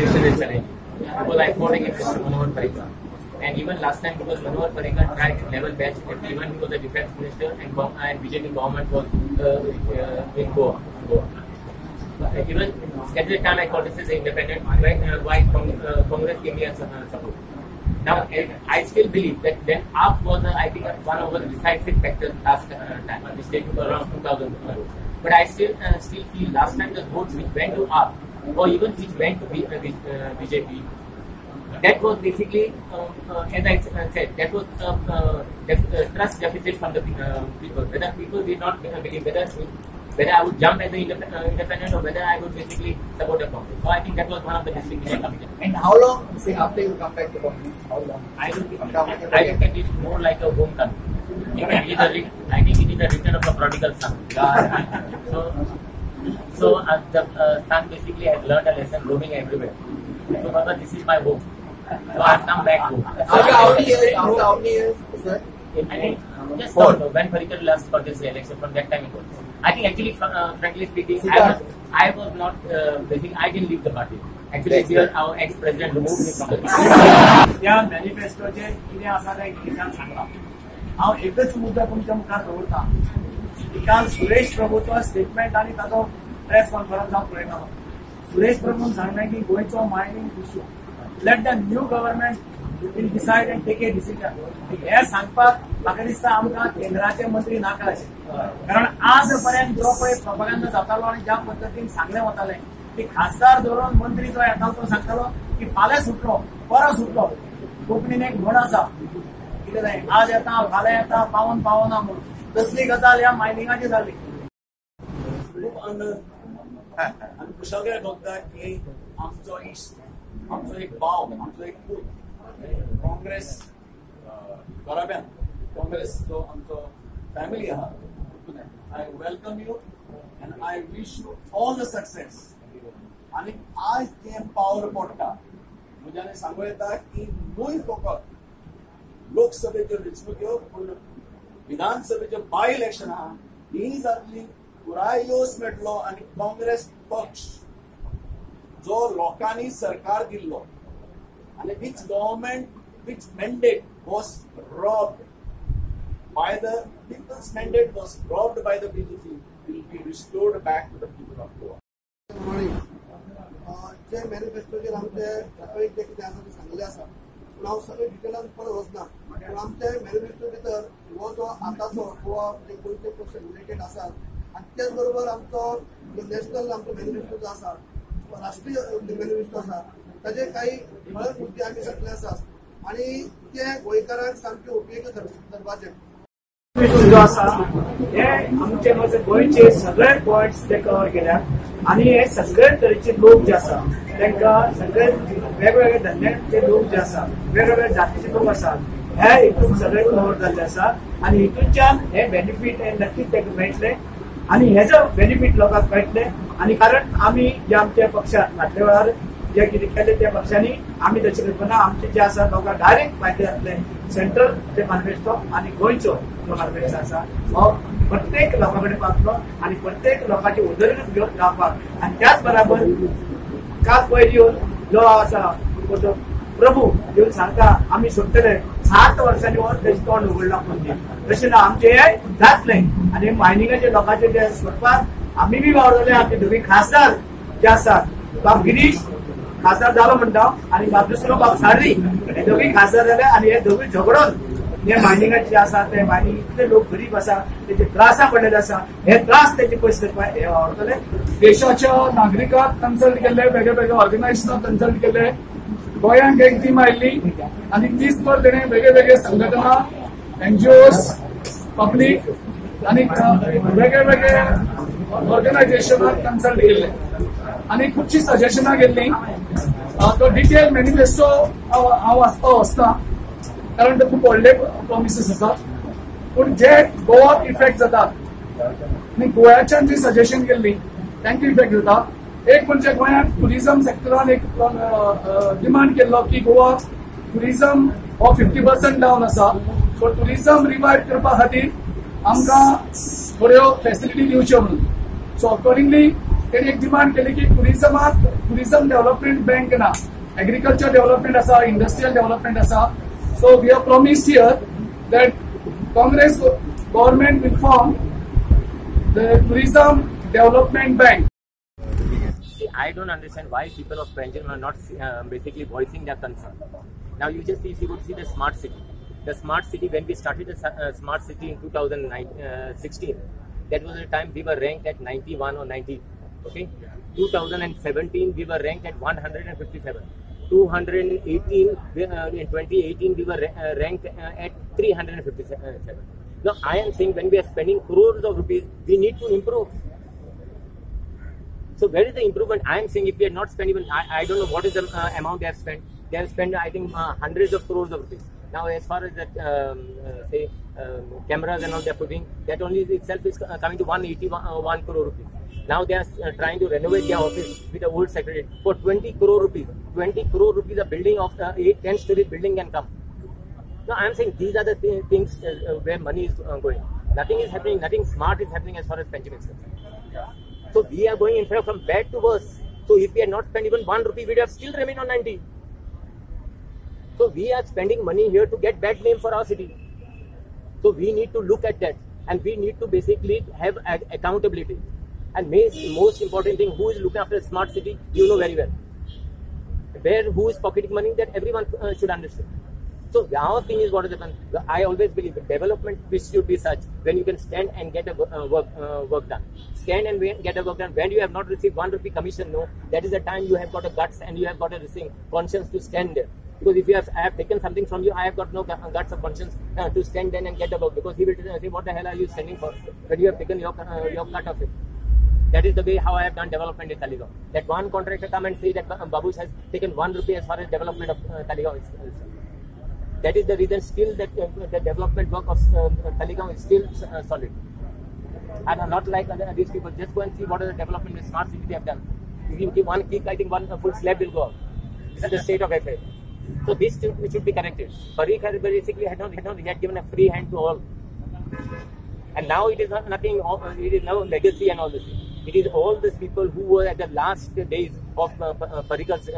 election is challenging because I fought against Mr. Manohar Parrikar. And even last time, because Manohar Parrikar tried his level best, even he was a defense minister and BJP government was in Goa. But even at the time I contested as independent, why Congress gave me a support. Now, I still believe that then AAP was, I think, one of the decisive factors last time, which they took around 2,000 votes. But I still feel last time the votes which went to AAP or even which went to BJP, that was basically, as I said, that was trust deficit from the people. Whether people did not believe whether I would jump as an independent or whether I would basically support the Congress. So I think that was one of the distinguishing factors. And how long, say, after you come back to Congress, how long? I look at it more like a homecoming. I think it is a return of a prodigal son. So the son basically has learned a lesson roaming everywhere. So Baba, this is my home. So I have come back home. After how many years? After how many years is that? I think just when Parrikar last got this election, from that time it was. I think actually, frankly speaking, I was not, basically, I didn't leave the party. Actually, here our ex-president removed me from the party. त्या मॅनिफेस्टोचे कितें आसा तें गिरीशान सांगलां. हांव एकच मुद्दा तुमच्या मुखार दवरता. काल सुरेश प्रभूचो स्टेटमेंट आनी ताचो प्रेस कॉन्फरन्स हांव पळयतालो. सुरेश प्रभून सांगलें की गोंयचो mining issue let the new government will decide and take a decision. हे सांगपाक म्हाका दिसता आमकां केंद्राचे मंत्री नाका अशें, कारण आज पर्यंत जो पळय प्रोपगंडा जातालो आनी ज्या पद्दतीन सांगलें वतालें की खासदार धरून मंत्री जो येतालो तो सांगतालो की फाल्यां सुटलो, परत सुटलो. कोंकणीन एक म्हण आसा कितें जाय, आज येता फाल्यां येता पावोन पावना म्हणून. तसली गजाल ह्या मायनिंगाची जाली. खूब आनंद आनी खुशालकाय भोगता की आमचो इश्ट, आमचो एक भाव, आमचो एक पूत काँग्रेस घराब्यान, काँग्रेस जो आमचो फॅमिली आहा, I welcome you and I wish you all the success. आनी आज तें पावर पडटा म्हज्यान सांगू येता की न्हय फकत लोकसभेच्यो वेंचणुक्यो पूण विधानसभेच्यो बाय इलेक्शन आहा ही जातली, पुराय येस मेळटलो आनी काँग्रेस पक्ष जो लोकांनी सरकार दिल्लो आनी which government which mandate was robbed by the people's mandate was robbed by the BJP will be restored back to the people of Goa. जे मॅनिफेस्टोचेर आमचे प्राथमीक जे कितें आसा तें सांगलें आसा, पूण हांव सगळे डिटेलान परत वचना. पूण आमचे मॅनिफेस्टो भितर हो जो आतांचो गोवा म्हणजे गोंयचे पक्ष रिलेटेड आसा आनी त्याच बरोबर आमचो जो नॅशनल आमचो मॅनिफेस्टो जो आसा, राष्ट्रीय मॅनिफेस्टो आसा, ताजे काही ठळक मुद्दे आमी घातले आसात आनी ते गोंयकारांक सामके उपयोगी धरपाचे जो आसा हे आमचे म्हणजे गोंयचे सगळे पॉयंट्स ते कवर केल्यात आनी हे सगळे तरेचे लोक जे आसा तांकां सगळे वेगवेगळे धंद्याचे लोक जे आसा, वेगवेगळे जातीचे लोक आसा, हे हितून सगळे कवर जाल्ले आसा आनी हितूनच्यान हे बेनिफीट हे नक्कीच तांकां मेळटले आनी हेजो बेनिफीट लोकांक मेळटले. आनी कारण आमी जे आमच्या पक्षान फाटल्या वेळार जे कितें केलें त्या पक्षांनी आमी तशें करतना आमचे जे आसा लोकांक डायरेक्ट फायदे जातले. सेंट्रल ते मॅनिफेस्टो आनी गोंयचो जो मॅनिफेस्टो आसा हो प्रत्येक लोकां कडेन पावतलो आनी प्रत्येक लोकांची उदरगत घेवन जावपाक. आनी त्याच बराबर काल पयर येवन जो आसा तो प्रभू येवन सांगता आमी सोडटले 7 वर्सांनी वर तेजें तोंड उगडलां म्हणजे तशें ना, आमचें हें जातलें. आनी मायनिंगाचे लोकांचे ते सोडपाक आमी बी वावरतले. आमचे दोगी खासदार जे आसात, बाब गिरीश खासदार जालो म्हणटा आनी बाब दुसरो बाब सारी, हे दोगी खासदार जाले आनी हे दोगी झगडोन हे मायनिंगाचे जे आसा ते मायनिंग इतले लोक गरीब आसा, तेजे त्रासा पडलेले आसा, हे त्रास तेजे पयस करपाक हे वावरतले. देशाच्या नागरिकांक कन्सल्ट केल्ले, वेगळे वेगळे ऑर्गनायझेशनाक कन्सल्ट केल्ले. गोंयांक एक टीम आयिल्ली आनी तीच पर तेणे वेगळे वेगळे संघटना, एनजीओस, पब्लीक आनी वेगळे वेगळे ऑर्गनायझेशनाक कन्सल्ट केल्ले आनी खुबशीं सजेशनां केल्लीं. तो डिटेल मॅनिफेस्टो हांव वाचपाक वचना कारण ते खूब व्हडले प्रॉमिसीस आसात, पूण जे गोवाक इफेक्ट जातात आनी गोव्याच्यान जी सजेशन केल्ली तांकां इफेक्ट जाता. एक म्हणजे गोंयांत टुरिझम सेक्टरान एक डिमांड केल्लो की गोवा टुरिझम हो 50% डावन आसा, सो टुरिझम रिवायव करपा खातीर आमकां थोड्यो फेसिलिटी दिवच्यो म्हणून. So accordingly तेणी एक डिमांड केली की टुरिझमाक टुरिझम डेव्हलपमेंट बँक ना, एग्रीकल्चर डेव्हलपमेंट आसा, इंडस्ट्रियल डेव्हलपमेंट आसा. So we have promised here that Congress government will form the tourism development bank. See, I don't understand why people of Panjim are not basically voicing their concern. Now you just see, if you would see the smart city. The smart city, when we started the smart city in 2016, that was the time we were ranked at 91 or 90. Okay, 2017 we were ranked at 157. 218 in 2018 we were ranked at 357. Now I am saying when we are spending crores of rupees, we need to improve. So where is the improvement? I am saying if we had not spent even, I don't know what is the amount they have spent. They have spent, I think, hundreds of crores of rupees. Now as far as that, cameras and all they are putting, that only itself is coming to 181 crore rupees. Now they are trying to renovate their office with the old secretary for 20 crore rupees. 20 crore rupees a building of 8-10 story building can come. Now I am saying these are the things where money is going. Nothing is happening, nothing smart is happening as far as Panjim is concerned. So we are going in fact from bad to worse. So if we had not spent even 1 rupee, we would have still remained on 90. So we are spending money here to get bad name for our city. So we need to look at that, and we need to basically have accountability. And most important thing, who is looking after a smart city, you know very well. Where, who is pocketing money, that everyone should understand. So our thing is what is happening. I always believe the development which should be such when you can stand and get a work done. Stand and get a work done. When you have not received 1 rupee commission, no, that is the time you have got a guts and you have got a conscience to stand there. Because if you have, I have taken something from you, I have got no guts of conscience to stand then and get the work. Because he will say, what the hell are you standing for when you have taken your cut of it? That is the way how I have done development in Taleigao. That one contractor come and say that Babush has taken 1 rupee as far as development of Taleigao is concerned. That is the reason still that the development work of Taleigao is still solid. And not like these people. Just go and see what is the development in smart city they have done. If you give one kick, I think one full slab will go out. This is the state of affairs. So this should be corrected. Parrikar basically had not yet given a free hand to all. And now it is not nothing, it is now legacy and all this. It is all these people who were at the last days of Parrikar's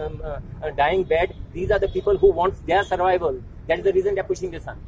dying bed. These are the people who want their survival. That is the reason they are pushing this on.